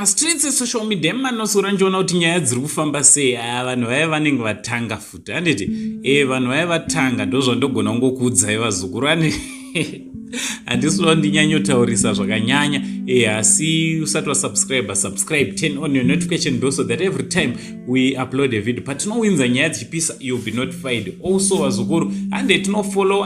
Mastreets esocial media emanosura ndichiona kuti nyaya dziri kufamba sei. Aya vanhu vaya vanenge vatanga futi, handiti? E, vanhu vaya vatanga, ndozvandogona kungokuudzai vazukuru ane handisi kuda ndinyanyotaurisa zvakanyanya. E, asi usati wasubscribe, subscribe, turn on your notification bell so that every time we upload a video, patinowinza nyaya dzichipisa, you'll be notified. Also vazukuru, hande tinofollow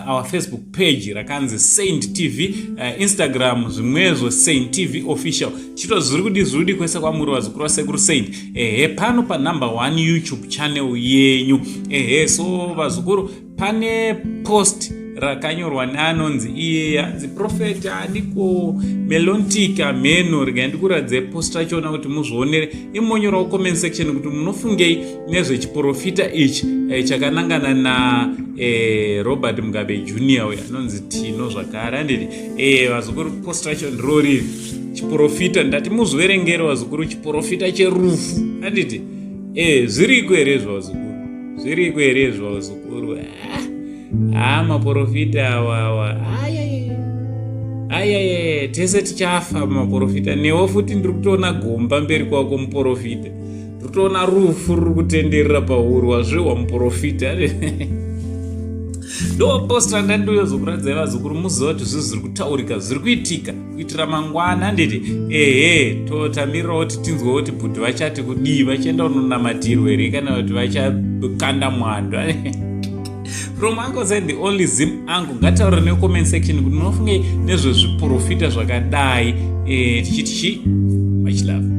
our Facebook page rakanzi Saint TV, Instagram zvimwezvo, Saint TV Official. Chito zviri kudi, zviri kudi kwese kwamuri vazukuru vasekuru Saint. Ehe, pano panumber one YouTube channel yenyu. Ehe, so vazukuru, pane post rakanyorwa neanonzi iye anzi Prophet aniko Melontika mheno. Regai ndikuratidze post rachona kuti muzvionere. Imonyorawo comment section kuti munofungei nezvechiprofita ichi chakanangana na Robert Mugabe Junior, uyo anonzi Tino zvakare, handiti? Vazukuru, post racho ndiro riri, chiprofita. Ndati muzviverengere vazukuru, chiprofita cherufu, handiti? Zviriko here izvo vazukuru? Zviriko here izvo vazukuru? Ah, maprofita awawa, ayayaya, tese tichafa maprofita. Newo futi ndiri kutoona gomba mberi kwako muprofita, ndiri kutoona rufu ruri kutenderera pauri wazvihwa muprofita. Ndo post randandiuyozokuradzai vazukuru, muziva kuti zvinhu zviri kutaurika, zviri kuitika, kuitira mangwana, handiti? Ehe, totamirirawo kuti tinzwe kuti bhudhi vachati kudii, vachienda kunonamatirwa here kana kuti vachakanda mwando. From Uncle Saint, the only Zim uncle, ngataura necomment section kuti munofunge nezvezviprofita zvakadai. Tichiti chi much love.